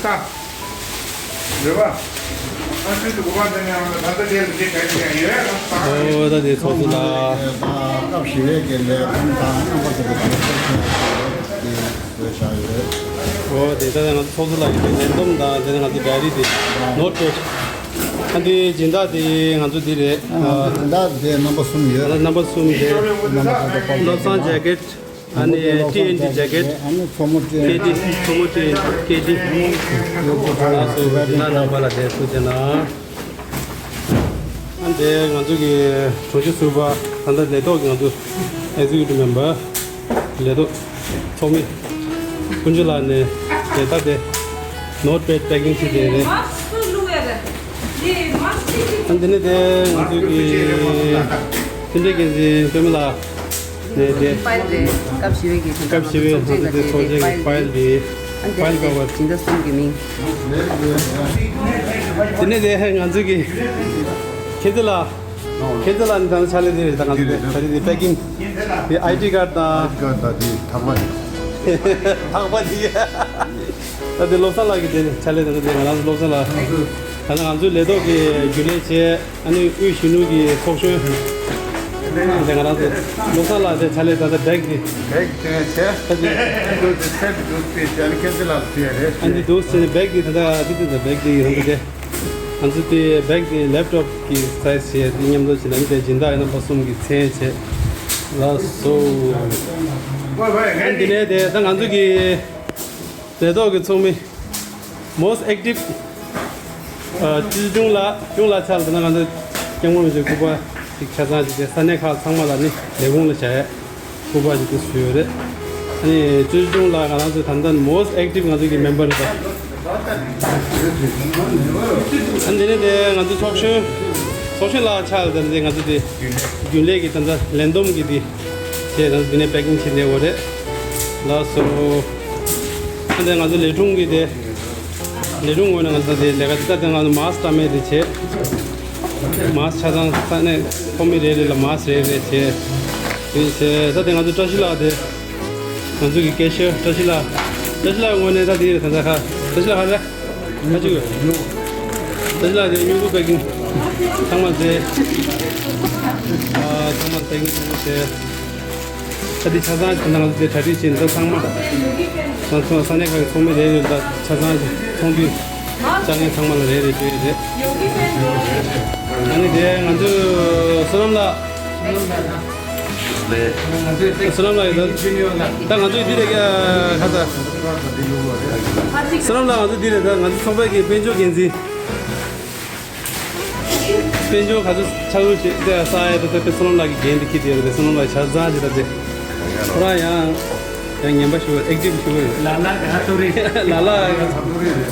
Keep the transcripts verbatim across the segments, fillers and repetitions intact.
ད། རེད་བ། ཨ་ཅེ་དུ་གོ་བ་དེ་ནས་ད་ལྟ་དེ་ལ་དེ་ག་རེ་ཡང་ཡོད་ཡ་རང་ད། ཨོ་ད་དེ་ཚོགས་གཙོ་ལགས། ད་སྐབས་ཞི་བའི་གི་ལས་ཁུངས་དང་རྣམ་པ་ཚོ་གི་གོ་སྐབས་ཆེན་པོ་ཡོད་དེ་བཟོས་བཞག་ཡོད། ཨོ་དེ་ད་ང་ཚོ་ཚོགས་གཙོ་ལགས་ཀྱི་དེ་ལས་བསྡོམས་དང་དེ་ནས་ང་ཚོ་ཌའི་རི་དེ་ནོ་ཊི་པེ་ཌི། ཨ་འདི་སྦྱིན་བདག་དེ་ང་ཚོ་འདི་རེད། ཨ་སྦྱིན་བདག་དེ་རྣམ་པ་གསུམ་ཡོད། རྣམ་པ་གསུམ་དེ། རྣམ་པ་གསུམ་དེ་བློ་བཟང་ཇེ་ཀེཊ། ཨ་ནི་ཊི་ཨེན་ཊི་ཇེ་ཀེཊ། ཨ་ནི་མཚོ་མོ་ཊི་ཨེན་ཊི། ཀེ་ཌི། མཚོ་མོ་ཊི་ཨེན་ཊི་ཀེ་ཌི། ལགས་སོ། འདི་ན་རྣམ་པ་ལ་དེ་ཐུགས་རྗེ་གནང་། ཨ་འདི་ང་ཚོ་གི་དྲུང་ཆེ་ཟུར་པ་ད་ལྟ་ལས་ཐོག་གི་ང་ཚོ་ཨེག་ཛི་ཀིའུ་ཊིབ་མེམ་བར་ལས་ཐོག་ཚོགས་མི་ཀུན་སྤྱོད་ལགས་ནས་དེ་ལྟ་སྟེ་ནོ་ཊི་པེ་ཌི་པེ་ཀིང་བྱས་ཏེ་རེད། ཨ་འདི་ནས་དེ་ང་ཚོ་གི་མཐུན་སྒྲིལ་འགན་འཛིན་བསྟན་འཛིན་ལགས་ནས་དེ་ཕའིལ་རེད། སྐབས་ཞི་བའི་གི་དོན་དག་ཕའིལ་དེ་ཚོགས་ཆེན་གྱི་ཕའིལ་དེ་ཨ་འདི་ཕའིལ་ནས་ག་བར་སྦྱིན་བདག་གསུམ་གྱི་མིང་། དེ་ནས་དེ་ང་ཚོ་གི་མཁྱེན་བརྩེ་ལགས། མཁྱེན་བརྩེ་ལགས་ནི་ད་ནི་ཕྱག་ལས་དེ་རེད། ད་ང་ཚོ་དེ་ད་རེས་དེ་པེ་ཀིང་དེ་ཨའི་ཌི་ཀར་ཌི་དང་། ཨའི་ཌི་ཀར་ཌི་དང་དེ་ཐག་པ་རེད། ཐག་པ་དེ། ད་དེ་བློ་བཟང་ལགས་ཀྱི་དེ་ནི་ཕྱག་ལས་དང་དེ་ང་རང་ཚོ་བློ་བཟང་ལགས། ད་ནི་ང་ཚོའི་ལས་ཐོག་གི་རྒྱུན་ལས་བྱས། ཨ་ནི་དབུས་གཞོན་ནུ་གི་ཚོགས་གཞོན་དེ་ང་རང་ཚོ་བློ་བཟང་ལགས་དེ་ཕྱག་ལས་ད་ལྟ་བེག་དེ། བེག་དེ་བྱས། ད་དེ་འདུག་དེ་སེབ་འདུག་དེ་བྱས་ནི་མཁྱེན་བརྩེ་ལགས་དེ་རེད། ཨ་འདི་འདུག་ཟེར་ནི་བེག་དེ་ད་ལྟ་དེ་དེ་ད་བེག་དེ་ཡིན་ནམ་དེ། ང་ཚོ་དེ་བེག་དེ་ལེབ་ཊོབ་ཀྱི་སའི་ཛི་བྱས་དེ་མཉམ་དུ་བྱས་ནས་དེ་སྦྱིན་བདག་རྣམ་པ་གསུམ་གྱི་མཚན་བྱས། ལགས་སོ། ཨ་འདི་ནས་དེ་ད་ང་ཚོ་གི་ལས་ཐོག་གི་ཚོགས་མི་most active ཨ་ཅི་ཅུང་ལགས། ཅུང་ལགས་ཕྱག་ལ་དེ་ན་ང་ཚོ་སྐྱབས་མགོན་རིན་པོ་ཆེ་སྐུ་པར་ཅིག་ཆ་ཚང་ཅིག་དེ་ས་གནས་ཁག་ཚང་མ་ལ་ནི་ལས་ཁུངས་ལ་བྱ་ཡས་སྐུ་པར་ཅིག་དེ་ཞུས་ཡོད་རེད། ཨ་ནི་ཅི་ཅུང་ལགས་ང་རང་ཚོའི་ད་ལྟ་most active ང་ཚོ་གི་མེམ་བར་རེད་ད། ཨ་ནི་དེ་ནས་དེ་ང་ཚོ་ཚོགས་གཞོན། ཚོགས་གཞོན་ལགས་ཕྱག་ལ་དེ་ནས་ང་ཚོ་དེ་རྒྱུན་ལས་ཀྱི་ད་ལྟ་ལས་བསྡོམས་ཀྱི་དེ་བྱས། ང་ཚོ་དེ་ནས་པེ་ཀིང་བྱེད་བསྡད་ཡོད་རེད། ལགས་སོ། ཨ་ནི་ང་ཚོ་ལས་དྲུང་གི་དེ། ལས་དྲུང་ངོས་ནས་ང་ཚོ་དེ་ལས་ཀ་དེ་ལྟ་དེ་ང་ཚོ་མཱསི་ཀི་བཀྲམ་ཡས་དེ་བྱས། མཱསི་ཀི་ཆ་ཚང་ས་གནས་ཚོགས་མི་རེ་རེ་ལ་མཱསི་ཀི་རེ་རེ་བྱས། དེ་བྱས་ད་དེ་ང་ཚོ་བཀྲ་ཤིས་ལགས་དེ་ང་ཚོ་གི་ཀེ་ཤི་ཡར་བཀྲ་ཤིས་ལགས། བཀྲ་ཤིས་ལགས་ངོས་ནས་ད་དེ་ད་ལྟ་ཁ་བཀྲ་ཤིས་ལགས་ཁ་རེ་ཁ་ཅིག་ཡོད། བཀྲ་ཤིས་ལགས་དེ་སྨྱུ་གུ་པེ་ཀིང་ཚང་མ་བྱས། ཨ་ཚང་མ་པེ་ཀིང་ཚང་མ་བྱས། ད་འདི་ཆ་ཚང་ཞིག་ནང་ལ་དེ་གྲ་སྒྲིག་བྱས་འདུག་ཚང་མ། ང་ཚོ་ས་གནས་ཁག་གི་ཚོགས་མི་རེ་རེ་དང་ཆ་ཚང་ཞིག་ཚོགས་འདུའི་བཅར་མཁན་ཚང་མ་ལ་རེ་རེ་སྤྲད་ཡོད་རེད། ཨ་ནི་དེ་ང་ཚོ་བསོད་ནམས་ལགས། བསོད་ནམས་ལགས་ཡོད་ད། ད་ང་ཚོ་འདི་རེད་ཁ་ཚ། བསོད་ནམས་ལགས་ང་ཚོ་འདི་རེད་ད། ང་ཚོ་ཚོགས་པའི་གི་དཔལ་འབྱོར་འགན་འཛིན། དཔལ་འབྱོར་ག་ཚོད་ཆགས་ཡོད་ཅེས་དེ་ས་ཡ་དེ་ཚོ་དཔེ་བསོད་ནམས་ལགས་ཀྱི་འགན་དེ་འཁྱེར་ཏེ་ཡོད་རེད། དེ་བསོད་ནམས་ལགས་ཆ་ཚང་ཞིག་ད་དེ་ཁོ་རང་ཡང་ཡང་ངན་པ་ཞུ་ཨེག་ཊིབ་ཞུ་ལ་ལ་ག་ཐུག་རེད། ལ་ལ་ག་ཐུག་རེད།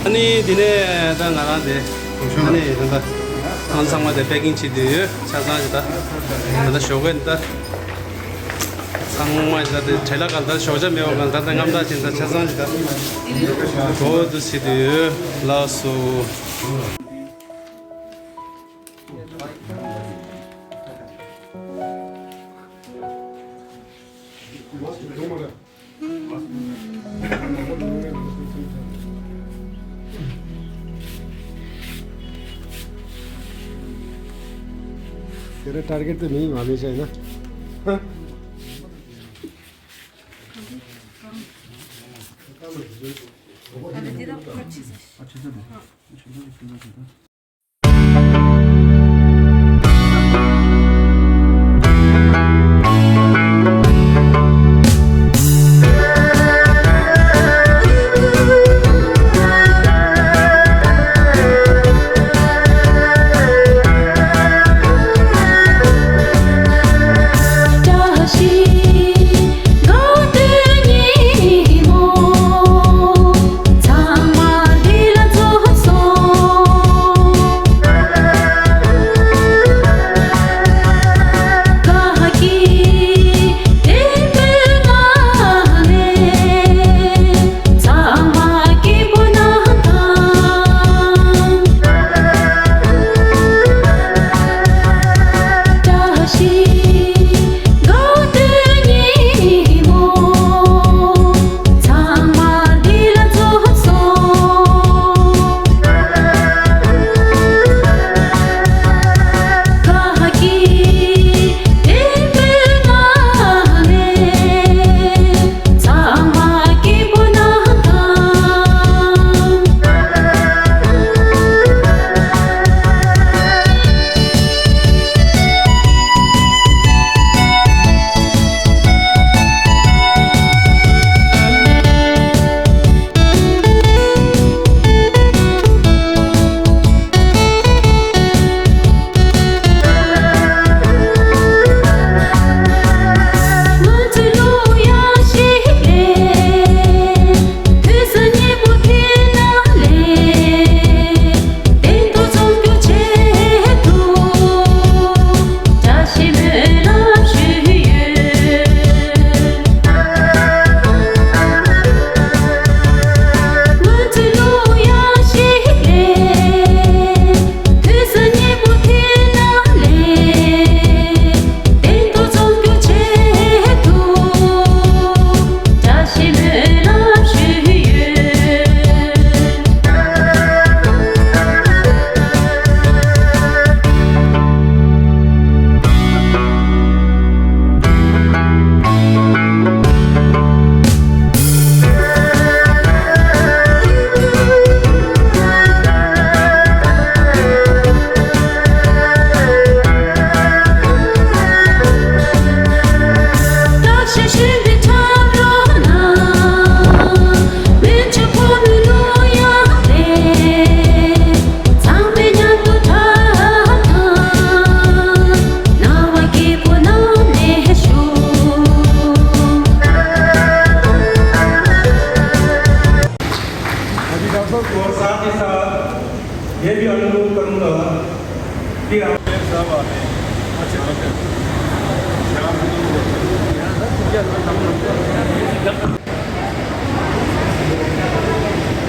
ཨ་ནི་དེ་ནས་ད་ང་རང་དེ་ཨ་ནི་ད་ད་ང་ཚང་མ་དེ་པེ་ཀིང་བྱེད་དུས་ཡོད་ཆ་ཚང་ཞིག་ད་ད་ད་ཞོགས་ཀས་ད། ཚང་མ་ད་དེ་བྲེལ་ལ་ག་ད་ཞོགས་ཇ་མེད་པ་གང་ད་ད་རྔམ་ད་ཅིག་ད་ཆ་ཚང་ཅིག་ད་གོ་དུ་སི་དུ་ལ་སོ། तेरा टारगेट तो नहीं मालूम है ना।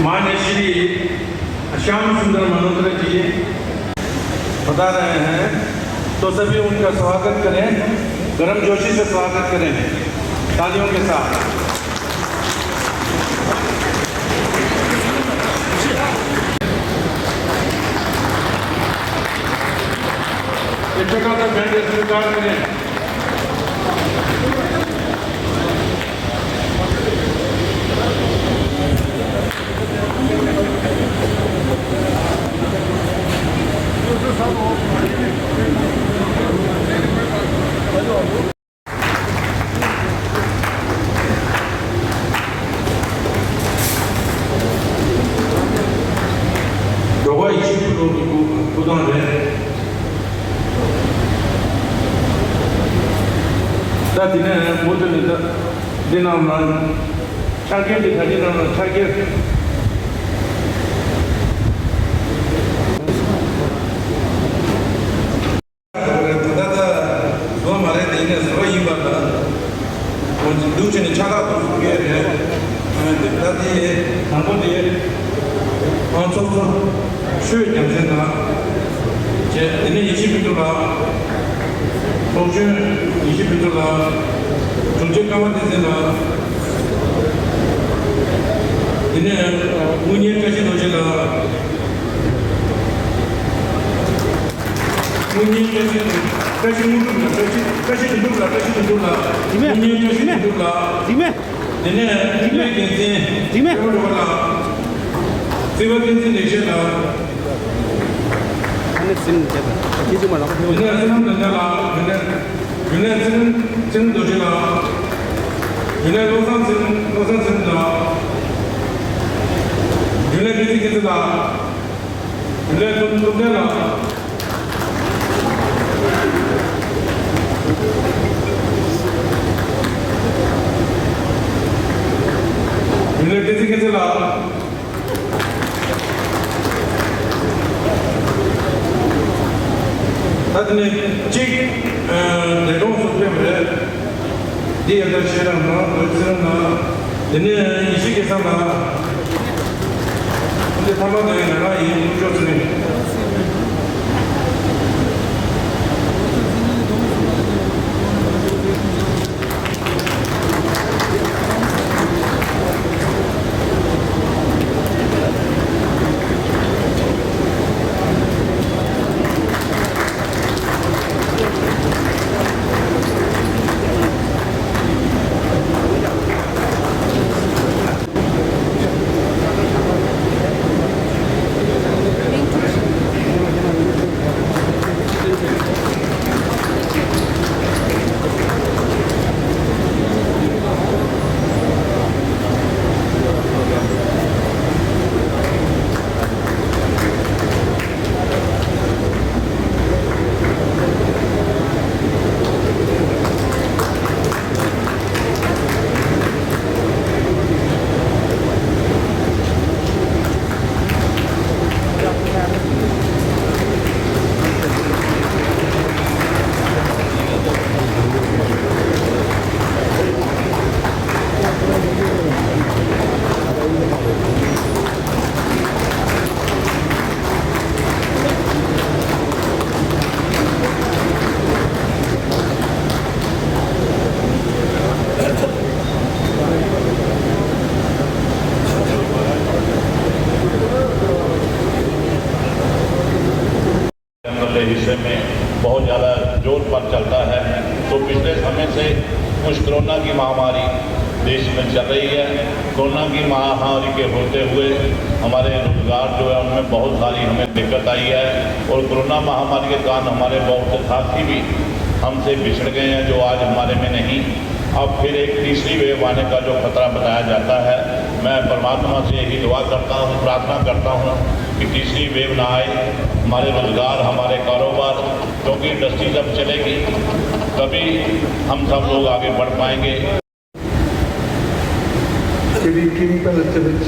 माननीय श्री श्याम सुंदर मल्होत्रा जी पधार रहे हैं, तो सभी उनका स्वागत करें, गर्मजोशी से स्वागत करें तालियों के साथ। एक छोटा सा बैंड स्वीकार करें। འགྲོ་བ་ཡིད་བཞིན་ཕུན་སུམ་ཚོགས་པའི་སྐུ་སྐུ་ཐང་རེད། ད་དེ་ནས་མུ་མཐུད་ནས་ད་འདི་རྣམས་ལ་ཕྱག་འཁྱེར་འདི་ག་འདི་རྣམས་ལ་ཕྱག་འཁྱེར། ད་ལྟ་བཟོ་མ་རེད་དེ་ནས་བཟོ་ཡིན་པ་ལ། འོན་ཀྱང་འདུག་བྱས་ནས་ཕྱག་རྟགས་དང་གསུང་གི་རེད། ཨ་ནི་ད་དེ་དང་པོ་དེ་ཨང་ཚོགས་གཙོ་ཆོས་རྒྱལ་མཚན་དང་བཅས། དེ་ནས་ཡེ་ཤེས་ཕུན་ཚོགས་ལགས། ཚོགས་གཞོན་ཡེ་ཤེས་ཕུན་ཚོགས་ལགས། དྲུང་ཆེ་ཀརྨ་བསྟན་འཛིན་ལགས། དེ་ནས་དངུལ་གཉེར་བཀྲ་ཤིས་རྡོ་རྗེ་ལགས། དངུལ་གཉེར་བཀྲ་ཤིས་བཀྲ་ཤིས་དངོས་གྲུབ་ལགས། བཀྲ་ཤིས་བཀྲ་ཤིས་དོན་གྲུབ་ལགས། བཀྲ་ཤིས་དོན་གྲུབ་ལགས། དེ་མིན། དངུལ་གཉེར་བཀྲ་ཤིས་དོན་གྲུབ་ལགས། དེ་མིན། དེ་ནས་དེ་མིན། དངུལ་འགན་འཛིན། དེ་མིན། ཀྲོ་བོ་ལགས། རྩིས་པ་བསྟན་འཛིན་ལེགས་བཤད་ལགས། ཨ་ནི་སེམས་བསྐྱེད་དང་ཁྱེད་ཚོ་མ་ལགས་པ། དེ་ནས་བསོད་ནམས་དོན་ལྡན་ལགས། དེ་ནས་དེ་ནས་ཚེ་རིང་ཚེ་རིང་རྡོ་རྗེ་ལགས། དེ་ནས་བློ་བཟང་ཚེ་རིང་བློ་བཟང་ཚེ་རིང་ལགས། དེ་ནས་བསྟན་འཛིན་སྐྱིད་ཚེ་ལགས། དེ་ནས་ཐུབ་ཐུབ་བསྟན་ལགས། དེ་ནས་བསྟན་འཛིན་སྐྱིད་ཚེ་ལགས། ད་དེ་ནས་གཅིག་ཨ་འདས་གྲོངས་སུ་ཕེབས་པ་རེད། འདི་ཡང་ད་ཤེས་རབ་ནང་དོན་ཚེ་རིང་ལགས། དེ་ནས་ཡེ་ཤེས་སྐལ་བཟང་ལགས། འདི་ཐ་མ་དེ་ང་རང་ཡིན། ཀུན་སྤྱོད་ཚེ་རིང་། जंगल के हिस्से में बहुत ज़्यादा जोर पर चलता है। तो पिछले समय से कुछ कोरोना की महामारी देश में चल रही है। कोरोना की महामारी के होते हुए हमारे रोजगार जो है, उनमें बहुत सारी हमें दिक्कत आई है और कोरोना महामारी के कारण हमारे बहुत से साथी भी हमसे बिछड़ गए हैं, जो आज हमारे में नहीं। अब फिर एक तीसरी वेव आने का जो खतरा बताया जाता है, मैं परमात्मा से यही दुआ करता हूँ, प्रार्थना करता हूँ कि तीसरी वेव ना आए। हमारे रोजगार, हमारे कारोबार, क्योंकि इंडस्ट्री जब चलेगी, तभी हम सब लोग आगे बढ़ पाएंगे। ਜਿਹੜੀ ਕਲੀਨਿਕਲ ਦੇ ਵਿੱਚ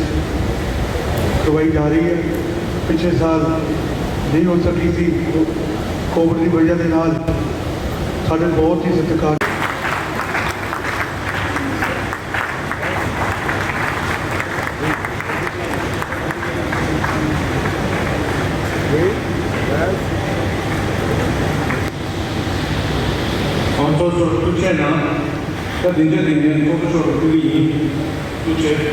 ਦਵਾਈ ਜਾ ਰਹੀ ਹੈ। ਪਿਛਲੇ ਸਾਲ ਨਹੀਂ ਹੋ ਸਕੀ ਸੀ, ਖੋਪੜੀ ਦੀ ਵਜ੍ਹਾ ਦੇ ਨਾਲ ਸਾਡੇ ਬਹੁਤ ਹੀ ਸਤਿਕਾਰ ཁོང་ཚོ་ཚོར་ཐུགས་ཆེ་གནང་། ད་དེ་འདྲ་དེ་འདྲའི་ཚོགས་གཙོ་མཆོག་ལ་ཕུལ་གྱི་ཡིན། ཐུགས་ཆེ། རྒྱ་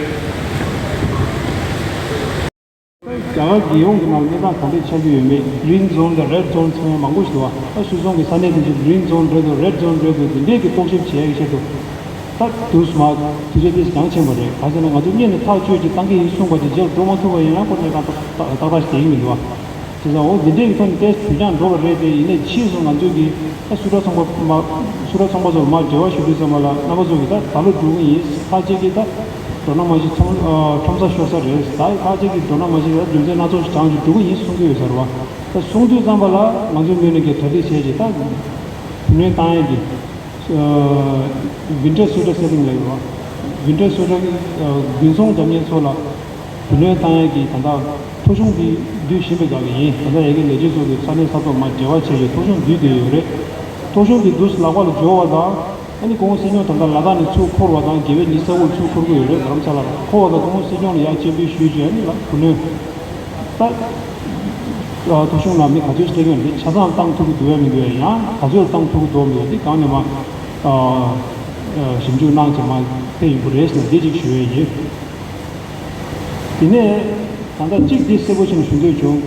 གར་རྒྱལ་ཡོངས་ཀྱི་ནང་གནས་སྟངས་ག་འདྲས་ཆགས་ཀྱི་ཡོད་མེད། Green Zone དང་Red Zone ཚང་མ་མང་པོ་ཞིག་འདུག་བ། ད་སུད་ཚོང་གི་ས་གནས་དེ་ཚོ་Green Zone་རེད་འདུག Red Zone་རེད་འདུག་དེ་འདྲས་ཀྱི་རྟོག་ཞིབ་བྱེད་ཡག་གི་ཆེད་དུ། ད་དུས་མ་དུས་ཚོད་དེ་འགྱངས་ཕྱིན་པ་རེད། ག་ཟེར་ན་ང་ཚོ་སྔོན་ནས་ཐག་གཅོད་ཅིག་བཏང་གི་ཡིན་གསུངས་པ་དེ་རྗེས་ལ་འགྲོ་མ་ཐུབ་པ་ཡིན་ན་ཁོ་ནས་ཏག་ཏག་ཏག་ཏག་ཞིག་བསྡད་ཀྱི་མི་འདུག་བ། བྱས་ཙང་འོ་འདི་འདྲས་ཀྱི་ཐོག་ནས་ཏོག་ཙམ་དུས་འགྱངས་འགྲོ་བ་རེད་དེ། ཡིན་ནའི་ཕྱིས་སུ་ང་ཚོས་ཀྱི་ད་སུད་ཊར་ཚོང་པ་མ་སུད་ཊར་ཚོང་པ་ཚོར་མར་འབྲེལ་བ་ཞུ་དུས་ཙམ་པ་ལ་རྣམ་པ་ཚོ་གིས་ད་ད་ལོ་འགྲོ་གི་ཡིན། ཁ་ཅིག་གིས་ད་མགྱོགས་ན་མ་གཞི་ཚོང་ཁྲོམ་ས་ཤོར་ས་རེད། ད་ཁ་ཅིག་གིས་མགྱོགས་ན་མ་གཞི་ད་རྒྱུ་མཚན་སྣ་ཚོགས་ཤིག་རྐྱང་གིས་འགྲོ་གི་ཡིན་གསུང་གི་ཡོད་ས་རེད་བ། ད་གསུང་དུས་ཙམ་པ་ལ་ང་ཚོའི་ངོས་ནས་ཀྱི་གྲ་སྒྲིག་བྱས་རྗེས་ད་བུ་ལོན་བཏང་ཡས་ཀྱི་Winter Sweater Selling ལབ་ཡོད་བ། Winter Sweater དགུན་ཚོང་རྒྱག་མཁན་ཚོ་ལ་བུ་ལོན་བཏང་ཡས་ཀྱི་ད་ལྟ་ཐོ་གཞུང་འདི་བསྡུ་བཞིན་པའི་སྒང་ལ་ཡིན། ད་ལྟ་ཡ་གི་ལས་བྱེད་ཚོ་གིས་ས་གནས་ས་ཐོག་མར་འབྲེལ་བ་བྱས་རྗེས་ཐོ་གཞུང་བསྡུས་བསྡད་ཡོད་རེད། ཐོ་གཞུང་འདི་དུས་སུ་ལག་པ་ལ་འབྱོར་བ་དང་། ཨ་ནི་གོང་སྲིད་སྐྱོང་ད་ལྟ་ལ་དྭགས་ནས་ཚུར་འཁོར་བ་དང་། དགེ་བའི་ལི་ས་ཁུལ་ཚུར་འཁོར་གྱི་ཡོད་རེད། རྡ་རམ་ས་ལར་འཁོར་བ་དང་། གོང་སྲིད་སྐྱོང་ལ་ཡར་སྤྱན་འབུལ་ཞུས་རྗེས་ཨ་ནི་ལ་བུ་ལོན་ད་ཐོ་གཞུང་ནང་མི་ག་ཚོད་སླེབས་ཡོད་རེད། ཆ་ཚང་བཏང་ཐུབ་ཀྱི་འདུག་ཡ་མི་འདུག་ཡ། ཡང་ག་ཚོད་བཏང་ཐུབ་ཀྱི་འདུག་མི་འདུག་འདི་སྒང་ནས་མར་ཞིབ་འཇུག་གནང་བྱས་མར་ཕེབས་ཡོང་གི་རེད་ཟེར་ནས་འདི་གཅིག་ཞུ་ཡས་ཡིན། དེ་ནས་ད་ལྟ་གཅིག་འདི་གསལ་པོ་བྱས་ནས་ཞུ་འདོད་བྱུང་།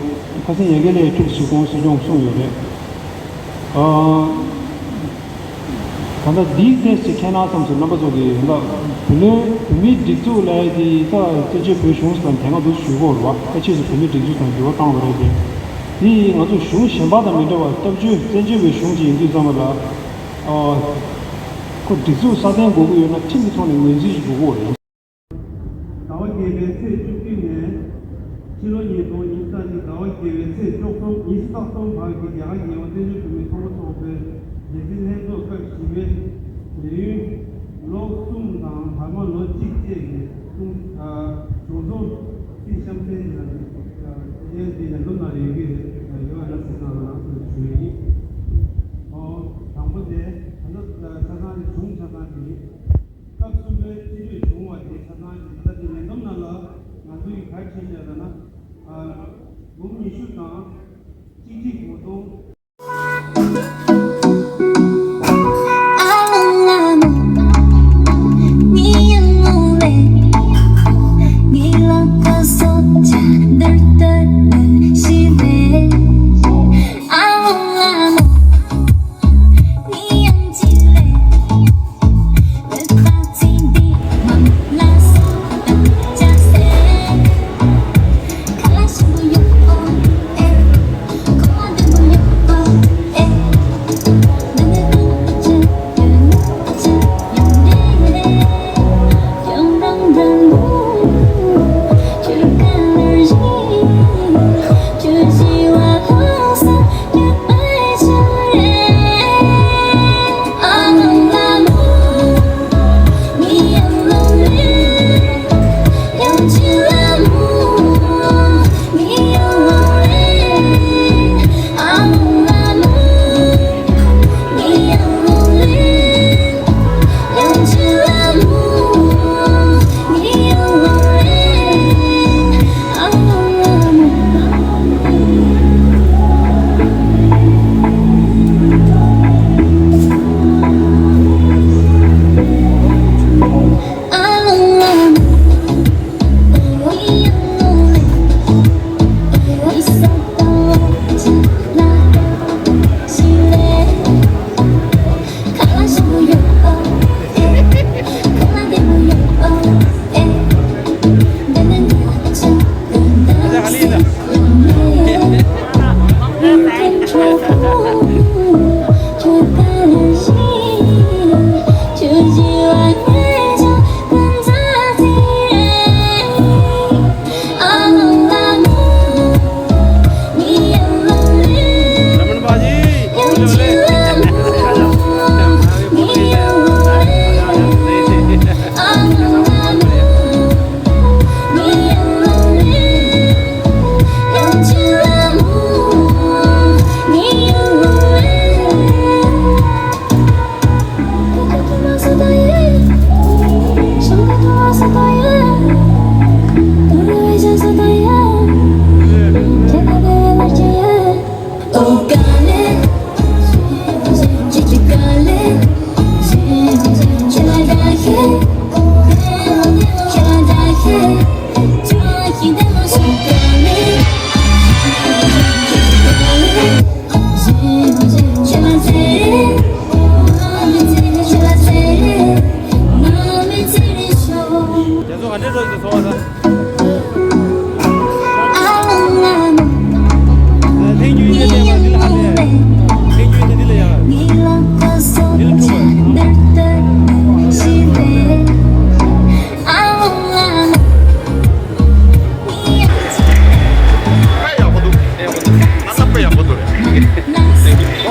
ཁ་སང་ཡ་གི་ལས་ཀྲུག་ཞིག་གོང་སྲིད་སྐྱོང་གསུངས་ཡོད་རེད། ཨ། ད་ལྟ་འདིའི་ཐད་ཅིག་ཁས་ལེན་བསམ་སོང་། རྣམ་པ་ཚོ་གིས་ད་བུ་ལོན་བོད་མིའི་སྒྲིག་འཛུགས་ལབ་ཡས་དེ་ད་བཙན་བྱོལ་བོད་གཞུང་ཟེར་ནས་དེ་སྔ་འདུག་ཞུ་གི་ཡོད་རེད་བ། ད་ཕྱིས་སུ་བོད་མིའི་སྒྲིག་འཛུགས་ཟེར་ནས་འགྱུར་བ་བཏང་བ་རེད་དེ། དེ་ང་ཚོ་གཞུང་གཞན་པ་དང་མི་འདྲ་བར་སྟབས་བཅོས་བཙན་བྱོལ་བའི་གཞུང་ཅིག་ཡིན་དུས་ཙམ་པ་ལ། ཨ། ཁོ་སྒྲིག་འཛུགས་སྲ་བརྟན་དགོས་ཀྱི་ཡོད་ན་ཁྲིམས་ཀྱི་ཐོག་ནས་ངོས་འཛིན་ཞིག་དགོས་ཀྱི་ཡོད་རེད། ཟླ་བ་བརྒྱད་པའི་ཚེས་བཅུ་གཅིག་ནས་ཕྱི་ལོ་ཉིས་སྟོང་ཉི་ཤུ་རྩ་གཉིས་ཟླ་བ་བརྒྱད་པའི་ཚེས་བཅུ་གསུམ་ཉི་ཤུ་རྩ་གསུམ་བར་གྱི་རྒྱ་གར་རྒྱལ་ཡོངས་བཙན་བྱོལ་བོད་མིའི་ཚོགས་པ་ཚོགས་པའི་རྒྱལ་སྲིད་ལྷན་ཚོགས་སྐབས་བཞི་པའི་ལས་ཡུན་ལོ་གསུམ་དང་བར་མ་ལོ་གཅིག་བཅས་ཀྱི་གསུང་ཨ་གཞུང་ཚོགས་སྲིད་གཤམ་གསལ་གྱི་ལམ་ནས་ཨ་ཡན་དེ་ཡན་ལུམ་ན་རེ་གི་ཡོད་ན་ཟེར་ན་ལ་ཞུ་ཡིན། ཨོ་དང་པོ་དེ་ད་ལྟ་ཆ་ཚང་རེ་བྱུང་ཆ་ཚང་དེ། སྐབས་གསུམ་པའི་སྤྱི་འཐུས་བྱུང་བ་དེ་ཆ་ཚང་གི་ད་ལྟ་དེ་ཉེན་རྟོག་ནང་ལ་ང་ཚོ་ཡི་ག་རེ་བྱས་བཞག་ལབ་ན། ཨ་འབུམ་ཉི་ཤུ་དང་གཅིག་གཅིག་དགུ་སྟོང་།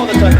ལོ།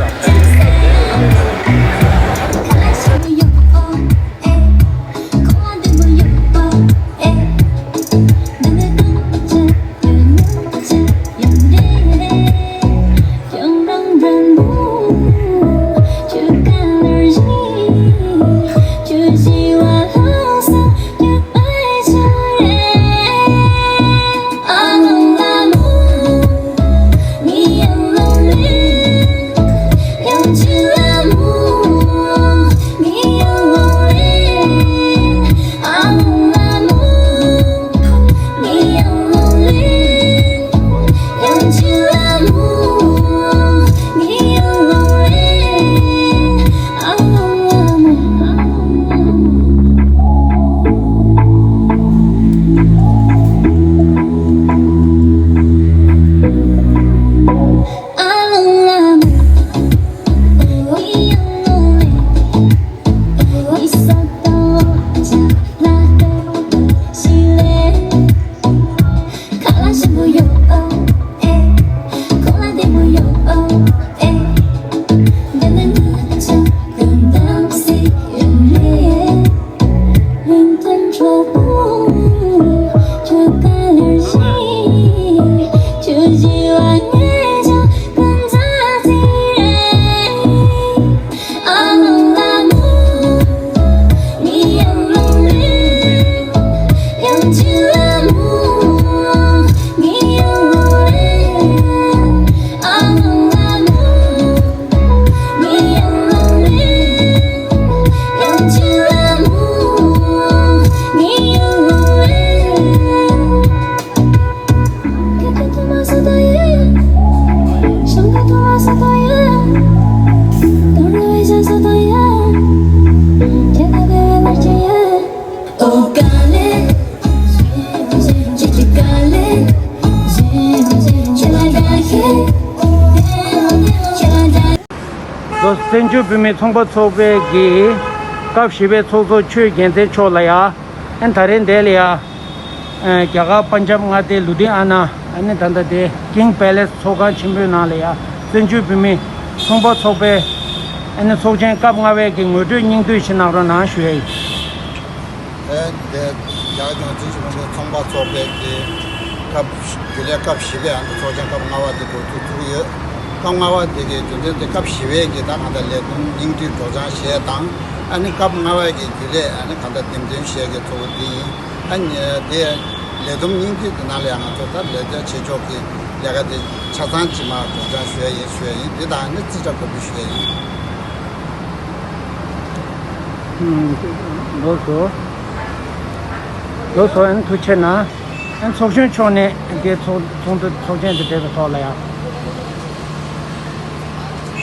བཙན་བྱོལ་བོད་མིའི་ཚོང་པ་ཚོགས་པའི་གི་སྐབས་བཞི་པའི་ཚོགས་གཙོ་ཆོས་རྒྱལ་མཚན་མཆོག་ལ་ཡ། ཨན་ད་རེས་འདས་ལ་ཡ། རྒྱ་གར་པན་ཇབ་མངའ་སྡེའི་ལུ་དྷི་ཨ་ན། ཨ་ནི་ད་ལྟ་དེ་ཀིང་པེ་ལེ་སི་ཚོགས་ཁང་ཆེན་པོའི་ནང་ལ་ཡ། བཙན་བྱོལ་བོད་མིའི་ཚོང་པ་ཚོགས་པའི་ཨ་ནི་ཚོགས་ཆེན་སྐབས་ལྔ་པའི་གི་ངོ་སྤྲོད་སྙིང་བསྡུས་ཤིག་གནང་རོགས་གནང་ཞུ་ཡ་ཡིན། ཨེ་འདི་རྒྱ་གར་ལྗོངས་བཙན་བྱོལ་བོད་མིའི་ཚོང་པ་ཚོགས་པའི་གི་སྐབས་རྒྱུན་ལས་སྐབས་བཞི་པའི་ཨ་ནི་ཚོགས་ཆེན་སྐབས་ལྔ་པ་དེ་འགོ་ཚུགས་ཚུགས་ཡོད། སྐབས་ལྔ་པ་དེ་གི་རྒྱུ་མཚན་དེ་སྐབས་བཞི་པའི་གི་ད་གང་ལྟར་ལས་དོན་སྙིང་བསྡུས་སྒྲོག་སྦྱང་བཤད་དང་། ཨ་ནི་སྐབས་ལྔ་པའི་གི་རྒྱུན་ལས་ཨ་ནི་གང་ལྟར་འདེམས་ཐོན་བཤད་གི་གཙོ་བོ་དེ་ཡིན། ཨ་ནི་དེ་ལས་བསྡོམས་སྙིང་བསྡུས་དེ་ནང་ལ་ཡང་ང་ཚོ་ད་ལས་བྱེད་ཆེ་ཕྱོགས་ཀྱི་ལས་ཀ་དེ་ཆ་ཚང་ཇི་མ་སྒྲོག་སྦྱང་ཞུ་ཡ་ཡིན་ཞུ་ཡ་ཡིན། དེ་དང་ཨ་ནི་རྩིས་ཁྲ་གོ་བསྡུར་ཞུ་ཡ་ཡིན། ལགས་སོ། ལགས་སོ། ཨན་ཐུགས་རྗེ་གནང་། ཨན་ཚོགས་གཞོན་མཆོག་ནས་དེ་ཚོགས་ཚོགས་འདུ་ཚོགས་ཆེན་དེ་འབྲེལ་བའི་ཐོག་ལ་ཡང་།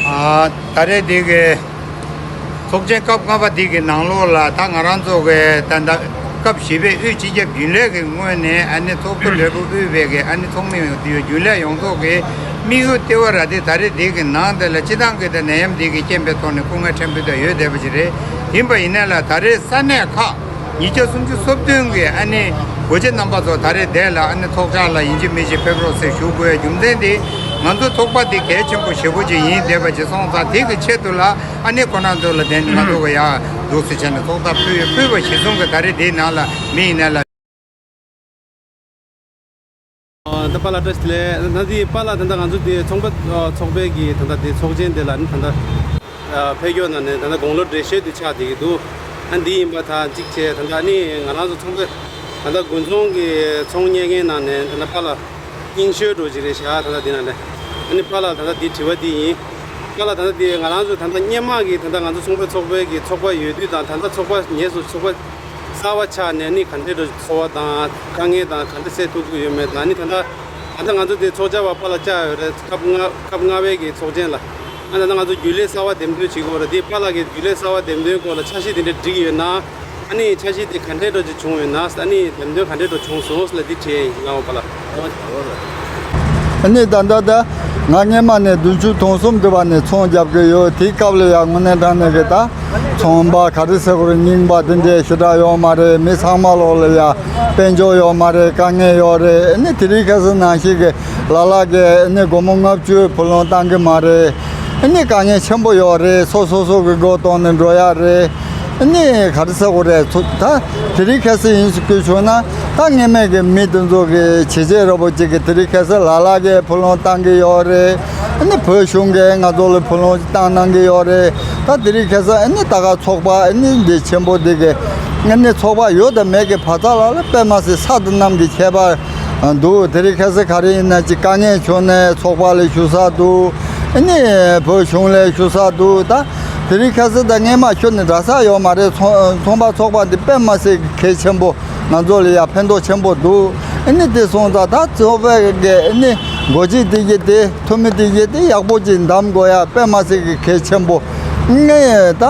ཨ་ད་རེས་འདི་གི་ཚོགས་ཆེན་སྐབས་ལྔ་པ་འདི་གི་ནང་ལོགས་ལ་ད་ང་རང་ཚོ་གི་ད་ད་སྐབས་བཞི་པའི་དབུས་སྤྱི་ཁྱབ་རྒྱུན་ལས་ཀྱི་ངོས་ནས་ཨ་ནི་ཚོགས་གཙོ་ལས་ཁུངས་དབུས་པའི་གི་ཨ་ནི་ཚོགས་མི་ཡོངས་རྒྱུན་ལས་ཡོངས་རྫོགས་ཀྱི་དམིགས་ཡུལ་ལྟེ་བ་ར་དེ་ད་རེས་འདི་གི་ནང་དེ་ལ་སྤྱི་བཏང་གི་ད་ནད་ཡམས་འདི་གི་རྐྱེན་པའི་ཐོག་ནས་སྐུ་ངལ་ཕྲན་བུ་ད་ཡོད་བསྡད་པ་ཞིག་རེད། ཡིན་པ་ཡིན་ན་ལ་ད་རེས་ས་གནས་ཁག་ཉིས་བརྒྱ་སུམ་ཅུ་སོ་བདུན་གི་ཨ་ནི་གོ་སྒྲིག་རྣམ་པ་ཚོ་ད་རེས་འདས་ལ་ཨ་ནི་ཚོགས་བཅར་ལ་ཡིན་གཅིག་མིན་གཅིག་ཕེབས་རོགས་ཟེར་ཞུ་དགོས་ཡ་རྒྱུ་མཚན་དེ་ང་ཚོ་ཚོགས་པ་འདི་གལ་ཆེན་པོ་ཞེ་པོ་ཅིག་ཡིན་བསྡད་པ་ཅིག་སོང་ཙང་དེ་གི་ཆེད་དུ་ལ་ཨ་ནི་ཁོ་རང་ཚོ་ལ་དེ་ནི་ང་ཚོ་གི་ཡ་འདུག་སེ་བྱས་ནས་ཚོགས་བཅར་ཕུལ་ཕུལ་བ་གཞིར་བཟུང་གི་ད་རེས་འདི་ནང་ལ་མི་ཡིན་ན་ལ། ད་པཱ་ལགས་བཀྲ་ཤིས་བདེ་ལེགས། ད་འདི་པཱ་ལགས་ད་ལྟ་ང་ཚོ་འདི་ཚོང་པ་ཚོགས་པའི་གི་ད་ལྟ་འདི་ཚོགས་ཆེན་དེ་ལ་ནི་ད་ལྟ་ཕེབས་ཀྱོག་ནང་ནས་ད་ལྟ་དགུང་ལོ་བགྲེས་ཤོས་དེ་ཆགས་བསྡད་ཀྱི་འདུག་ཨ་འདི་ཡིན་པ་ད་གཅིག་བྱས་ད་ལྟ་ནི་ང་རང་ཚོ་ཚོང་པ་ད་ལྟ་དགུན་ཚོང་གི་ཚོང་གཉེར་མཁན་ནང་ནས་ད་ལྟ་པཱ་ལགས་རྙིང་ཤོས་འགྲོ་ཅིག་རེད་ཤག་ད་ལྟ་འདི་ནང་ནས་ཨ་ནི་པཱ་ལགས་ད་ལྟ་འདི་དྲི་བ་འདི་ཡིན། པཱ་ལགས་ད་ལྟ་འདི་ང་རང་ཚོ་ད་ལྟ་སྔོན་མ་གི་ད་ལྟ་ང་ཚོ་ཚོང་པ་ཚོགས་པའི་གི་ཚོགས་པ་ཡོད་དུས་དང་ད་ལྟ་ཚོགས་པ་ངེས་སུ་ཚོགས་པ་གསར་པ་ཆགས་ནས་ནི་ག་འདྲས་འགྲོ་ཚོར་བ་དང་དཀའ་ངལ་དང་ག་འདྲས་སེལ་ཐུབ་ཀྱི་ཡོད་མེད་དང་ནི་ད་ལྟ་ད་ལྟ་ང་ཚོ་འདི་ཚོགས་བཅར་བ་པཱ་ལགས་བཅར་ཡོད་རེད། སྐབས་ལྔ་སྐབས་ལྔ་པའི་གི་ཚོགས་ཆེན་ལ་ཨ་ད་ལྟ་ང་ཚོ་རྒྱུན་ལས་གསར་པ་འདེམས་ཐོན་བྱེད་དགོས་རེད། འདི་པཱ་ལགས་ཀྱི་རྒྱུན་ལས་གསར་པ་འདེམས་ཐོན་སྐོར་ལ་འཆར་གཞི་དེ་འདྲ་བསྒྲིགས་ཡོད་ན། ཨ་ནི་འཆར་གཞི་དེ་ག་འདྲས་འགྲོ་ཅིག་བྱུང་ཡོད་ན། ཨ་ནི་འདེམས་ཐོན་ག་འདྲས་འགྲོ་བྱུང་སོང་ལ་འདི་དྲིས་ཡིན་ལགས་པཱ་ལགས། ཨ་ནི་ད་ལྟ་ད་ང་སྔོན་མ་ནས་བདུན་ཅུ་དོན་གསུམ་འདྲ་བ་ནས་ཚོང་རྒྱབ་ཀྱི་ཡོད། དེའི་སྐབས་ལ་ཡང་དངོས་གནས་དྲང་གནས་ཀྱི་ད་ཚོང་པ་ག་རེ་ཟེར་དགོས་རེད། རྙིང་པ་དེ་འདྲས་ཞེ་དྲག་ཡོད་མ་རེད། མི་ཚང་མ་ལོག་ལ་ཡ་དཔལ་འབྱོར་ཡོད་མ་རེད། དཀའ་ངལ་ཡོད་རེད། ཨ་ནི་དེ་རིང་ཁ་སང་ནང་བཞིན་གྱི་ལ་ལ་གི་ཨ་ནི་སྒོར་མོ་ལྔ་བཅུ་བུ་ལོན་བཏང་གི་མ་རེད། ཨ་ནི་དཀའ་ངལ་ཆེན་པོ་ཡོད་རེད། སོ་སོ་སོ་གི་མགོ་གཏོང་ནས་འགྲོ་ཡག་རེད། ཨ་ནི་ག་རེ་ཟེར་དགོས་རེད། ཚོ་ད་དེ་རིང་ཁ་སང་ཡིན་ཞིག་སྐུལ་བྱུང་ན། ད་སྔོན་མའི་གི་མི་དེ་ཚོ་གི་བྱས་རྗེས་རབ་པོ་ཅིག་གི་དེ་རིང་ཁ་སང་ལ་ལ་གི་ཕུ་ལུང་བཏང་གི་ཡོད་རེད། ཨ་ནི་བོད་གཞུང་གི་ང་ཚོ་ལ་ཕུ་ལུང་བཏང་གནང་གི་ཡོད་རེད། ད་དེ་རིང་ཁ་སང་ཨ་ནི་ད་ག་ཚོགས་པ་ཨ་ནི་འདི་ཆེན་པོ་འདི་གི་ཨ་ནི་ཚོགས་པ་ཡོད་དང་མེད་ཀྱི་བར་ཐག་ལ་ལ་དཔེ་མ་སྲིད་ས་དང་གནམ་གྱི་ཁྱད་པར་འདུག་དེ་རིང་ཁ་སང་ག་རེ་ཡིན་ན་ཅིག་དཀའ་ངལ་བྱུང་ནས་ཚོགས་པ་ལ་ཞུ་ས་འདུག་ཨ་ནི་བོད་གཞུང་ལ་ཞུ་ས་འདུག་ད་དེ་རིང་ཁ་སང་ད་སྔས་མ་ཞུ་ནས་འདྲ་ས་ཡོད་མ་རེད། ཚོང་ཚོང་པ་ཚོགས་པ་འདི་དཔེ་མ་སྲིད་གལ་ཆེན་པོ། ང་ཚོ་ལ་ཡང་ཕན་ཐོགས་ཆེན་པོ་འདུག་ཨ་ནི་དེ་སོང་ཙང་ད་ཚོགས་པའི་གི་ཨ་ནི་འགོ་ཁྲིད་དེ་གི་དེ་འཐུས་མི་དེ་གི་དེ་ཡག་པོ་ཅིག་འདེམས་དགོས་ཡ་དཔེ་མ་སྲིད་གི་གལ་ཆེན་པོ། ངས་ད་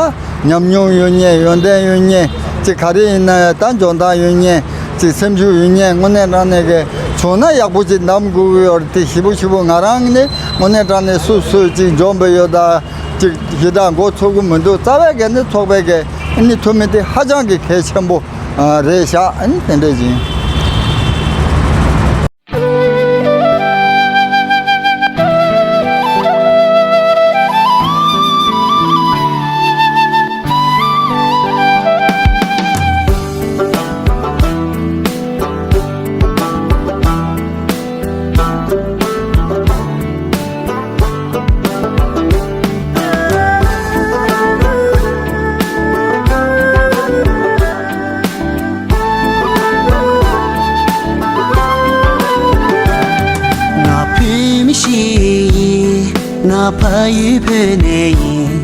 ཉམས་མྱོང་ཡོད་མཁན། ཡོན་ཏན་ཡོད་མཁན་ཅིག་ག་རེ་ཡིན་ན་ཡང་ད་འཇོན་ཐང་ཡོད་མཁན་ཅིག་སེམས་ཤུགས་ཡོད་མཁན་དངོས་གནས་དྲང་གནས་གི་བྱུང་ན་ཡག་པོ་ཅིག་འདེམས་དགོས་ཀྱི་ཡོད་རེད། དེ་ཞིབ་པོ་ཞིབ་པོ་ང་རང་ནི་དངོས་གནས་དྲང་གནས་སུ་སུ་ཅིག་འཇོན་པོ་ཡོད་ད་ཅིག་ཞེ་དྲག་མགོ་ཚོད་ཀྱི་མི་འདུག་རྩ་བའི་གི་ནི་ཚོགས་པའི་གི་ཨ་ནི་འཐུས་མི་དེ་ཧ་ཅང་གི་གལ་ཆེན་པོ་རེད་ཤག་ཨ་ནི་དེ་འདྲ་ཡིན། ང་བོད་མི་ཞིག་ཡིན། ང་ཕ་ཡུལ་བོད་ནས་ཡིན།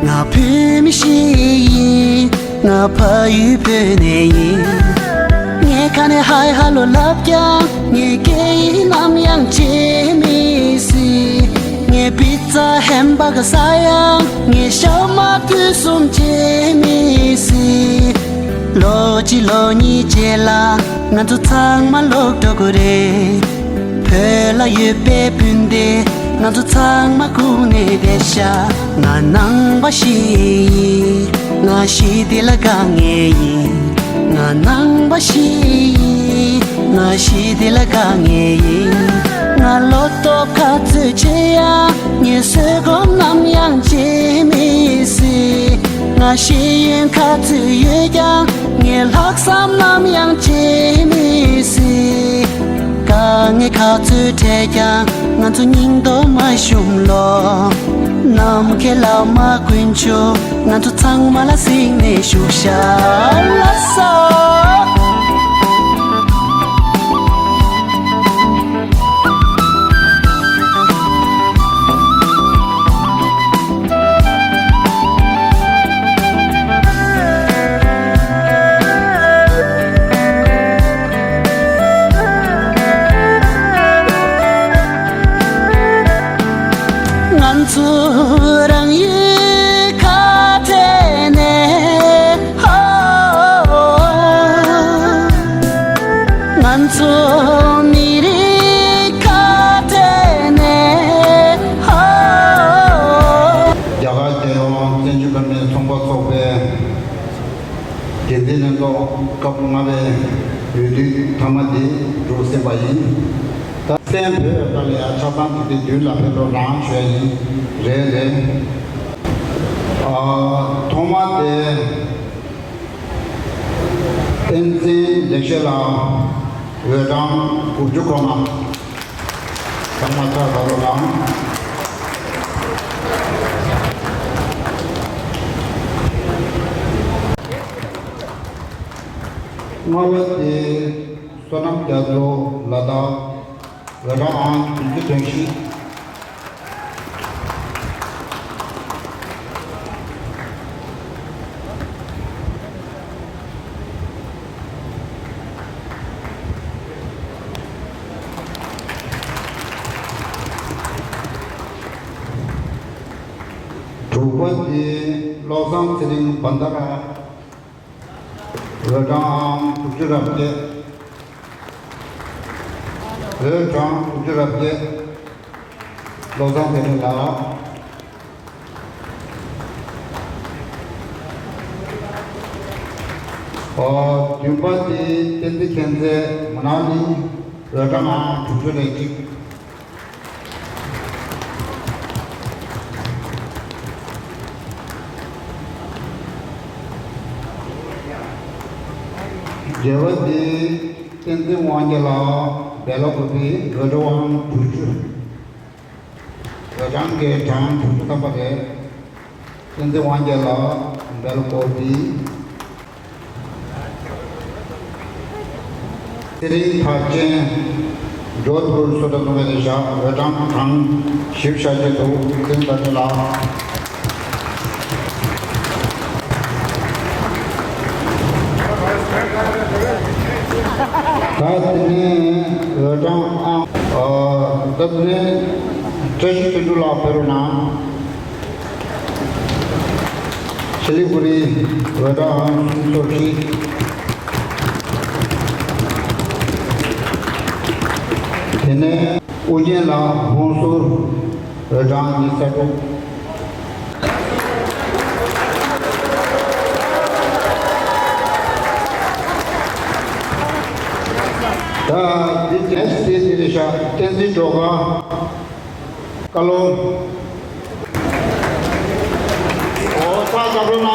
ང་བོད་མི་ཞིག་ཡིན། ང་ཕ་ཡུལ་བོད་ནས་ཡིན། ངས་ག་ནས་ཧའི་ཧ་ལོ་ལབ་ཀྱང་། ངའི་སྐད་ཡིག་ནམ་ཡང་བརྗེད་མི་སྲིད། ངས་པི་ཙ་ཧེམ་བྷག་ཟ་ཡང་། ངས་ཤ་མ་དུས་གསུམ་བརྗེད་མི་སྲིད། ལོ་གཅིག་ལོ་གཉིས་རྗེས་ལ་ང་ཚོ་ཚང་མ་ལོག་འགྲོ་གི་རེད། བོད་ལ་ཡོད་པའི་སྤུན་ཟླ་ང་ཚོ་ཚང་མ་སྒུག་ནས་བསྡད་ཤག་ང་ནང་པ་ཞིག་ཡིན། ང་ཞི་བདེ་ལ་དཀའ་ངལ་ཡིན། ང་ནང་པ་ཞིག་ཡིན། ང་ཞི་བདེ་ལ་དཀའ་ངལ་ཡིན། ང་ལོ་ཏོག་ག་ཚོད་ཆེ་ཡང་། ངས་བཟོད་སྒོམ་ནམ་ཡང་བརྗེད་མི་སྲིད། ང་ཤེས་ཡོན་ག་ཚོད་ཡོད་ཀྱང་། ངས་ལྷག་བསམ་ནམ་ཡང་བརྗེད་མི་སྲིད། དཀའ་ངལ་ག་ཚོད་འཕྲད་ཀྱང་། ང་ཚོ་སྙིང་སྟོབས་མ་ཞུམ་ལོ། ནམ་མཁའི་ལྷ་མོ་དཀོན་མཆོག་ང་ཚོ་ཚང་མ་ལ་གཟིགས་ནས་བཞུགས་ཤག་ལགས་སོ། ང་ཚོ་རང་ཡུལ་ཁ་བྲལ་ནས། ཧོ། ང་ཚོ་མི་རིགས་ཁ་བྲལ་ནས། ཧོ། རྒྱ་གར་རྒྱལ་ཡོངས་བཙན་བྱོལ་བོད་མིའི་ཚོང་པ་ཚོགས་པའི་འགན་འཛིན་ལྷན་ཚོགས་སྐབས་ལྔ་པའི་འོས་བསྡུ་མཐའ་མ་འདི་གྲུབ་ཟིན་པ་ཡིན། ད་གསན་བོད་པ་ལ་ཡང་ཆ་ཚང་གི་དེ་མདུན་ལ་ཕེབས་རོགས་གནང་ཞུ་ཡ་ཡིན། རེད་རེད། ཨ། ཐོག་མ་དེ་བསྟན་འཛིན་ལེགས་བཤད་ལགས། འོས་གྲངས་དགུ་བཅུ་གོ་ལྔ། ཚང་མ་ཕྱག་བརྡབ་རོགས་གནང་། ལྔ་པ་དེ་བསོད་ནམས་རྒྱ་མཚོ་ལ་དྭགས། འོས་གྲངས་ཨང་བདུན་ཅུ་དོན་བཞི། དྲུག་པ་དེ་བློ་བཟང་ཚེ་རིང་བན་ད་ར། འོས་གྲངས་ཨང་དྲུག་ཅུ་རེ་བརྒྱད། འོས་གྲངས་དྲུག་ཅུ་རེ་བརྒྱད། བློ་བཟང་ཚེ་རིང་ལགས། ཨོ། བདུན་པ་དེ་བསྟན་འཛིན་མཁྱེན་བརྩེ་མུ་ནག་གླིང་། འོས་གྲངས་ཨང་དྲུག་ཅུ་རེ་གཅིག། རྒྱལ་བ་འདིས་བསྟན་འཛིན་དབང་རྒྱལ་ལ་སྦེལ་ཀོབ་པའི་འོས་གྲངས་དྲུག་ཅུ། འོས་གྲངས་ཀྱི་གྲངས་དྲུག་ཅུ་ཐམ་པ་རེད། བསྟན་འཛིན་དབང་རྒྱལ་ལགས་སྦེལ་ཀོབ་པའི་ཚེ་རིང་མཐར་ཕྱིན་ཇོ་དྷ་པུར་སོ་ཊ་རྫོང་ནས་བཞག་འོས་གྲངས་གྲངས་བཞི་བཞག་བཞག་འདུག་བསྟན་འཛིན་མཐར་ཕྱིན་ལགས། ད་དེ་ནས་འོས་གྲངས་ཨང་། ཨ། ད་དེ་ནས་བཀྲ་ཤིས་དོན་གྲུབ་ལགས་ཕེབས་རོགས་གནང་། ཤི་ལི་གུ་རི་འོས་གྲངས་ཨང་སུམ་ཅུ་སོ་གཅིག་དེ་ནས་ཨུ་རྒྱན་ལགས་ཧོན་སུར་འོས་གྲངས་ཉི་ཤུ་རྩ་དྲུག་ད་འདི་ནས་སི་ཊེ་ཇི་དེ་རེད་ཤག་བསྟན་འཛིན་སྒྲོལ་དཀར། བཀའ་སློབ། འོ་ས་ཀ་རུ་ན།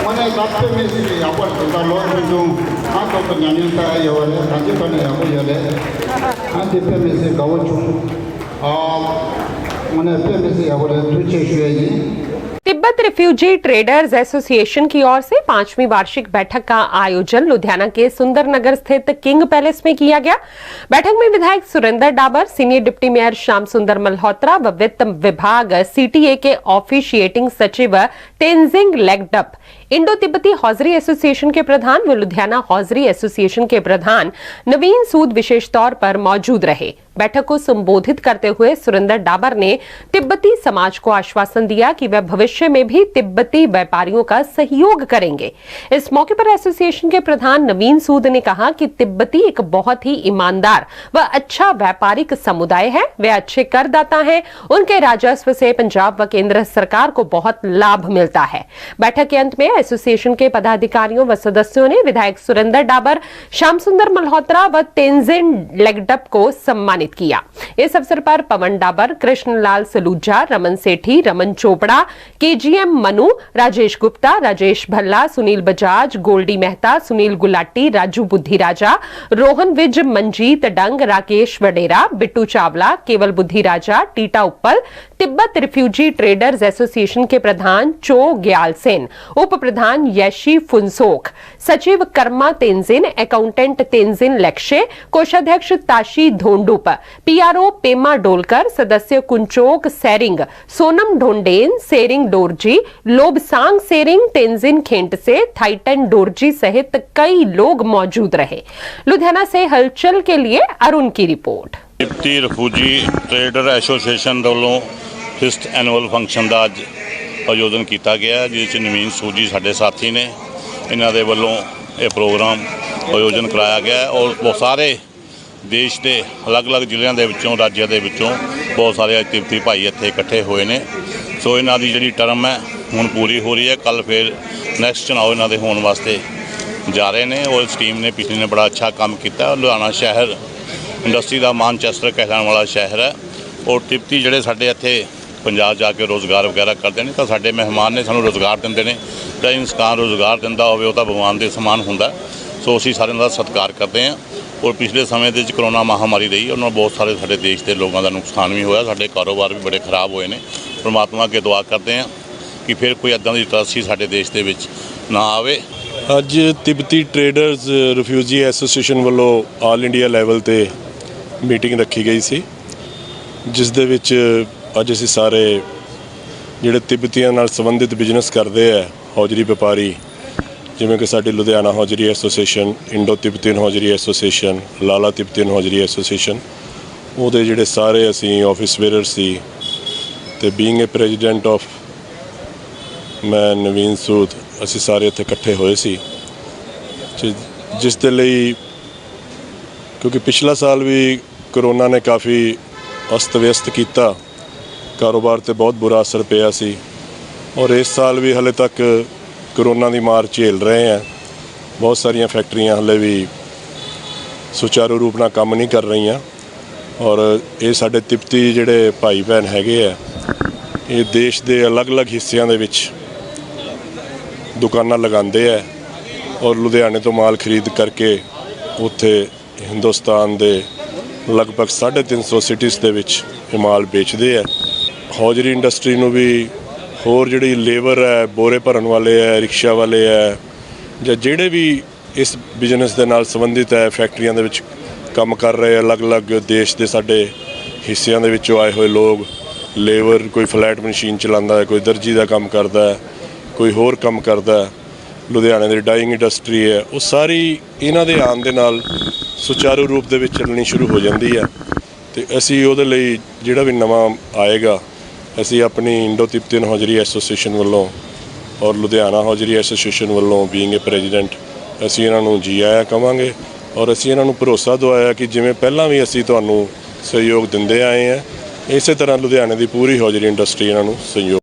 དངོས་གནས་ད་དཔེ་མི་སྲིད་པའི་ཡག་པོ་རེད། ད་ལོ་ཆུང་ཆུང་ཨ་ཐོག་ཏུ་ཉམས་མྱོང་ལྟ་ཡ་ཡོད་པ་རེད། གང་ཅི་ཐོག་ནས་ཡག་པོ་ཡོད་རེད། ཨ་དེ་དཔེ་མི་སྲིད་དགའ་བོ་བྱུང་། ཨ། དངོས་གནས་དཔེ་མི་སྲིད་ཡག་པོ་རེད། ཐུགས་རྗེ་ཆེ་ཞུ་ཡ་ཡིན། Tibet refugee traders association की ओर से पांचवीं वार्षिक बैठक का आयोजन लुधियाना के सुंदर नगर स्थित किंग पैलेस में किया गया। बैठक में विधायक Surendra Dabar, senior deputy mayor Shyam Sundar Malhotra व वित्त विभाग सीटीए के ऑफिशिएटिंग सचिव तेंजिंग लेगडप, इंडो तिब्बती हॉजरी एसोसिएशन के प्रधान व लुधियाना हॉजरी एसोसिएशन के प्रधान नवीन सूद विशेष तौर पर मौजूद रहे। बैठक को संबोधित करते हुए सुरेंद्र डाबर ने तिब्बती समाज को आश्वासन दिया कि वह भविष्य में भी तिब्बती व्यापारियों का सहयोग करेंगे। इस मौके पर एसोसिएशन के प्रधान नवीन सूद ने कहा कि तिब्बती एक बहुत ही ईमानदार व अच्छा व्यापारिक समुदाय है। वे अच्छे करदाता हैं। उनके राजस्व से पंजाब व केंद्र सरकार को बहुत लाभ मिलता है। बैठक के अंत में एसोसिएशन के पदाधिकारियों व सदस्यों ने विधायक सुरेंद्र डाबर, श्याम सुंदर मल्होत्रा व तेंजिन लेगडप को सम्मानित किया। इस अवसर पर पवन डाबर, कृष्णलाल सलूजा, रमन सेठी, रमन चोपड़ा, केजीएम मनु, राजेश गुप्ता, राजेश भल्ला, सुनील बजाज, गोल्डी मेहता, सुनील गुलाटी, राजू बुद्धिराजा, रोहन विज, मंजीत डंग, राकेश वडेरा, बिट्टू चावला, केवल बुद्धिराजा, टीटा उप्पल, तिब्बत रिफ्यूजी ट्रेडर्स एसोसिएशन के प्रधान चो ग्यालसेन, उप प्रधान यशी फुनसोक, सचिव कर्मा तेंजिन, अकाउंटेंट तेंजिन लेक्शे, कोषाध्यक्ष ताशी धोंडुप, पीआरओ पेमा डोलकर, सदस्य कुंचोक सैरिंग, सोनम ढोंडेन, सेरिंग डोरजी, लोबसांग सेरिंग, तेंजिन खेंटसे, थाइटन डोरजी सहित कई लोग मौजूद रहे। लुधियाना से हलचल के लिए अरुण की रिपोर्ट। तिब्बती रिफ्यूजी ट्रेडर एसोसिएशन ਦੇ ਵੱਲੋਂ ਫਿਫਥ ਐਨੂਅਲ ਫੰਕਸ਼ਨ ਦਾ ਅੱਜ ਆਯੋਜਨ ਕੀਤਾ ਗਿਆ ਹੈ, ਜਿਸ ਵਿੱਚ ਨਵੀਨ ਸੂਦ ਜੀ ਸਾਡੇ ਸਾਥੀ ਨੇ। ਇਹਨਾਂ ਦੇ ਵੱਲੋਂ ਇਹ ਪ੍ਰੋਗਰਾਮ ਆਯੋਜਨ ਕਰਾਇਆ ਗਿਆ ਹੈ ਔਰ ਬਹੁਤ ਸਾਰੇ ਦੇਸ਼ ਦੇ ਅਲੱਗ-ਅਲੱਗ ਜ਼ਿਲ੍ਹਿਆਂ ਦੇ ਵਿੱਚੋਂ, ਰਾਜਾਂ ਦੇ ਵਿੱਚੋਂ ਬਹੁਤ ਸਾਰੇ ਅੱਜ ਤਿੱਬਤੀ ਭਾਈ ਇੱਥੇ ਇਕੱਠੇ ਹੋਏ ਨੇ। ਸੋ ਇਹਨਾਂ ਦੀ ਜਿਹੜੀ ਟਰਮ ਹੈ, ਹੁਣ ਪੂਰੀ ਹੋ ਰਹੀ ਹੈ। ਕੱਲ੍ਹ ਫਿਰ ਨੈਕਸਟ ਚੁਣਾਵ ਇਹਨਾਂ ਦੇ ਹੋਣ ਵਾਸਤੇ ਜਾ ਰਹੇ ਨੇ ਔਰ ਇਸ ਟੀਮ ਨੇ ਪਿਛਲੇ ਨੇ ਬੜਾ ਅੱਛਾ ਕੰਮ ਕੀਤਾ। ਲੁਧਿਆਣਾ ਸ਼ਹਿਰ ਇੰਡਸਟਰੀ ਦਾ ਮਾਨਚੈਸਟਰ ਕਹਿਲਾਉਣ ਵਾਲਾ ਸ਼ਹਿਰ ਹੈ ਔਰ ਤਿੱਬਤੀ ਜਿਹੜੇ ਸਾਡੇ ਇੱਥੇ ਪੰਜਾਬ ਜਾ ਕੇ ਰੋਜ਼ਗਾਰ ਵਗੈਰਾ ਕਰਦੇ ਨੇ ਤਾਂ ਸਾਡੇ ਮਹਿਮਾਨ ਨੇ, ਸਾਨੂੰ ਰੋਜ਼ਗਾਰ ਦਿੰਦੇ ਨੇ। ਤਾਂ ਇਨਸਾਨ ਰੋਜ਼ਗਾਰ ਦਿੰਦਾ ਹੋਵੇ, ਉਹ ਤਾਂ ਭਗਵਾਨ ਦੇ ਸਮਾਨ ਹੁੰਦਾ। ਸੋ ਅਸੀਂ ਸਾਰਿਆਂ ਦਾ ਸਤਿਕਾਰ ਕਰਦੇ ਹਾਂ। ਔਰ ਪਿਛਲੇ ਸਮੇਂ ਦੇ ਵਿੱਚ ਕਰੋਨਾ ਮਹਾਮਾਰੀ ਰਹੀ, ਉਹਨਾਂ ਨਾਲ ਬਹੁਤ ਸਾਰੇ ਸਾਡੇ ਦੇਸ਼ ਦੇ ਲੋਕਾਂ ਦਾ ਨੁਕਸਾਨ ਵੀ ਹੋਇਆ, ਸਾਡੇ ਕਾਰੋਬਾਰ ਵੀ ਬੜੇ ਖਰਾਬ ਹੋਏ ਨੇ। ਪਰਮਾਤਮਾ ਅੱਗੇ ਦੁਆ ਕਰਦੇ ਹਾਂ ਕਿ ਫਿਰ ਕੋਈ ਇੱਦਾਂ ਦੀ ਤਰਾਸਦੀ ਸਾਡੇ ਦੇਸ਼ ਦੇ ਵਿੱਚ ਨਾ ਆਵੇ। ਅੱਜ ਤਿੱਬਤੀ ਟ੍ਰੇਡਰਜ਼ ਰਿਫਿਊਜੀ ਐਸੋਸੀਏਸ਼ਨ ਵੱਲੋਂ ਆਲ ਇੰਡੀਆ ਲੈਵਲ ਤੇ ਮੀਟਿੰਗ ਰੱਖੀ ਗਈ ਸੀ, ਜਿਸ ਦੇ ਵਿੱਚ ਅੱਜ ਅਸੀਂ ਸਾਰੇ ਜਿਹੜੇ ਤਿੱਬਤੀਆਂ ਨਾਲ ਸੰਬੰਧਿਤ ਬਿਜ਼ਨਸ ਕਰਦੇ ਆ, ਹੌਜ਼ਰੀ ਵਪਾਰੀ, ਜਿਵੇਂ ਕਿ ਸਾਡੀ ਲੁਧਿਆਣਾ ਹੌਜ਼ਰੀ ਐਸੋਸੀਏਸ਼ਨ, ਇੰਡੋ ਤਿੱਬਤੀਅਨ ਹੌਜ਼ਰੀ ਐਸੋਸੀਏਸ਼ਨ, ਲਾਲਾ ਤਿੱਬਤੀਅਨ ਹੌਜ਼ਰੀ ਐਸੋਸੀਏਸ਼ਨ, ਉਹਦੇ ਜਿਹੜੇ ਸਾਰੇ ਅਸੀਂ ਆਫਿਸ ਬੇਅਰਰ ਸੀ ਤੇ ਬੀਇੰਗ ਅ ਪ੍ਰੈਜ਼ੀਡੈਂਟ ਆਫ ਮੈਂ ਨਵੀਨ ਸੂਦ, ਅਸੀਂ ਸਾਰੇ ਇੱਥੇ ਇਕੱਠੇ ਹੋਏ ਸੀ, ਜਿ- ਜਿਸ ਦੇ ਲਈ, ਕਿਉਂਕਿ ਪਿਛਲਾ ਸਾਲ ਵੀ ਕਰੋਨਾ ਨੇ ਕਾਫੀ ਅਸਤ-ਵਿਅਸਤ ਕੀਤਾ, ਕਾਰੋਬਾਰ ਤੇ ਬਹੁਤ ਬੁਰਾ ਅਸਰ ਪਿਆ ਸੀ ਔਰ ਇਸ ਸਾਲ ਵੀ ਹਲੇ ਤੱਕ ਕਰੋਨਾ ਦੀ ਮਾਰ ਝੇਲ ਰਹੇ ਆ। ਬਹੁਤ ਸਾਰੀਆਂ ਫੈਕਟਰੀਆਂ ਹਲੇ ਵੀ ਸੁਚਾਰੂ ਰੂਪ ਨਾਲ ਕੰਮ ਨਹੀਂ ਕਰ ਰਹੀਆਂ ਔਰ ਇਹ ਸਾਡੇ ਤਿੱਬਤੀ ਜਿਹੜੇ ਭਾਈ ਭੈਣ ਹੈਗੇ ਆ, ਇਹ ਦੇਸ਼ ਦੇ ਅਲੱਗ-ਅਲੱਗ ਹਿੱਸਿਆਂ ਦੇ ਵਿੱਚ ਦੁਕਾਨਾਂ ਲਗਾਉਂਦੇ ਆ ਔਰ ਲੁਧਿਆਣੇ ਤੋਂ ਮਾਲ ਖਰੀਦ ਕਰਕੇ ਉੱਥੇ ਹਿੰਦੁਸਤਾਨ ਦੇ ਲਗਭਗ ਸਾਢੇ ਤਿੰਨ ਸੌ ਸਿਟੀਜ਼ ਦੇ ਵਿੱਚ ਇਹ ਮਾਲ ਵੇਚਦੇ ਆ। ਹੌਜ਼ਰੀ ਇੰਡਸਟਰੀ ਨੂੰ ਵੀ, ਹੋਰ ਜਿਹੜੀ ਲੇਬਰ ਹੈ, ਬੋਰੇ ਭਰਨ ਵਾਲੇ ਹੈ, ਰਿਕਸ਼ਾ ਵਾਲੇ ਹੈ, ਜਾਂ ਜਿਹੜੇ ਵੀ ਇਸ ਬਿਜ਼ਨਸ ਦੇ ਨਾਲ ਸੰਬੰਧਿਤ ਹੈ, ਫੈਕਟਰੀਆਂ ਦੇ ਵਿੱਚ ਕੰਮ ਕਰ ਰਹੇ ਅਲੱਗ-ਅਲੱਗ ਦੇਸ਼ ਦੇ, ਸਾਡੇ ਹਿੱਸਿਆਂ ਦੇ ਵਿੱਚੋਂ ਆਏ ਹੋਏ ਲੋਕ, ਲੇਬਰ, ਕੋਈ ਫਲੈਟ ਮਸ਼ੀਨ ਚਲਾਉਂਦਾ ਹੈ, ਕੋਈ ਦਰਜੀ ਦਾ ਕੰਮ ਕਰਦਾ ਹੈ, ਕੋਈ ਹੋਰ ਕੰਮ ਕਰਦਾ ਹੈ, ਲੁਧਿਆਣੇ ਦੀ ਡਾਈਇੰਗ ਇੰਡਸਟਰੀ ਹੈ, ਉਹ ਸਾਰੀ ਇਹਨਾਂ ਦੇ ਆਉਣ ਦੇ ਨਾਲ ਸੁਚਾਰੂ ਰੂਪ ਦੇ ਵਿੱਚ ਚੱਲਣੀ ਸ਼ੁਰੂ ਹੋ ਜਾਂਦੀ ਹੈ। ਤੇ ਅਸੀਂ ਉਹਦੇ ਲਈ ਜਿਹੜਾ ਵੀ ਨਵਾਂ ਆਏਗਾ, ਅਸੀਂ ਆਪਣੀ ਇੰਡੋ ਤਿੱਬਤੀਅਨ ਹੌਜ਼ਰੀ ਐਸੋਸੀਏਸ਼ਨ ਵੱਲੋਂ ਔਰ ਲੁਧਿਆਣਾ ਹੌਜ਼ਰੀ ਐਸੋਸੀਏਸ਼ਨ ਵੱਲੋਂ, ਬੀਇੰਗ ਅ ਪ੍ਰੈਜ਼ੀਡੈਂਟ, ਅਸੀਂ ਇਹਨਾਂ ਨੂੰ ਜੀ ਆਇਆਂ ਕਵਾਂਗੇ। ਔਰ ਅਸੀਂ ਇਹਨਾਂ ਨੂੰ ਭਰੋਸਾ ਦਵਾਇਆ ਕਿ ਜਿਵੇਂ ਪਹਿਲਾਂ ਵੀ ਅਸੀਂ ਤੁਹਾਨੂੰ ਸਹਿਯੋਗ ਦਿੰਦੇ ਆਏ ਹਾਂ, ਇਸੇ ਤਰ੍ਹਾਂ ਲੁਧਿਆਣੇ ਦੀ ਪੂਰੀ ਹੌਜ਼ਰੀ ਇੰਡਸਟਰੀ ਇਹਨਾਂ ਨੂੰ ਸਹਿਯੋਗ